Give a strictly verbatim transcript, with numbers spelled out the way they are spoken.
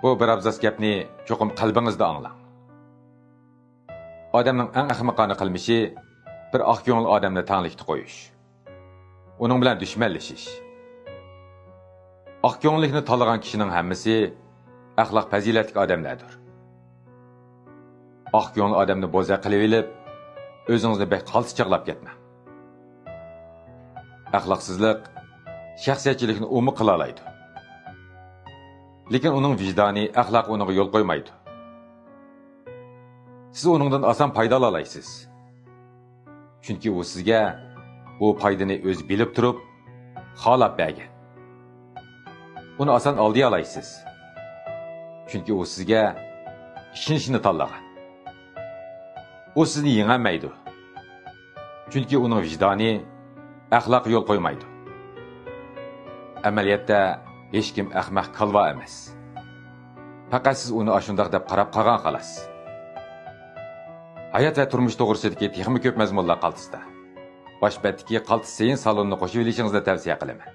بۇ بىر ئابزاس گەپنى چوقۇم قەلبىڭىزدە ئاڭلاڭ. ئادەمنىڭ ئەڭ ئەخمىقانە قىلمىشى بىر ئاق كۆڭۈل ئادەمنى تەڭلىكتە قويۇش. ئۇنىڭ بىلەن دۈشمەنلىشىش. ئاق كۆڭۈللۈكنى تاللىغان كىشىنىڭ ھەممىسى ئەخلاق پەزىلەتلىك ئادەملەردۇر. ئاق كۆڭۈل ئادەمنى بوزەك قىلىۋېلىپ، ئۆزىڭىزنى بەك قالتىس چاغلاپ كەتمەڭ. ئەخلاقسىزلىق شەخسىيەتچىلىكنى ئۇمۇ قىلالايدۇ. لېكىن ئۇنىڭ ۋىجدانى، ئەخلاقى ئۇنىڭغا يول قويمايدۇ. سىز ئۇنىڭدىن ئاسان پايدا ئالالايسىز. چۈنكى ئۇ سىزگە بۇ پايدىنى ئۆزى بىلىپ تۇرۇپ، خالاپ بەرگەن. ئۇنى ئاسان ئالدىيالايسىز. چۈنكى ئۇ سىزگە ئىشىنىشنى تاللىغان. ئۇ سىزنى يېڭەلمەيدۇ. چۈنكى ئۇنىڭ ۋىجدانى، ئەخلاقى يول قويمايدۇ. ئەمەلىيەتتە ھېچكىم ئەخمەق كالۋا ئەمەس. پەقەت سىز ئۇنى ئاشۇنداق دەپ قاراپ قالغان خالاس. ھايات ۋە تۇرمۇش توغرىسىدىكى تېخىمۇ كۆپ مەزمۇنلار قالتىستا. باش بەتتىكى قالتىس زېيىن سالونىنى قوشۇۋېلىشىڭىزنى تەۋسىيە قىلىمەن.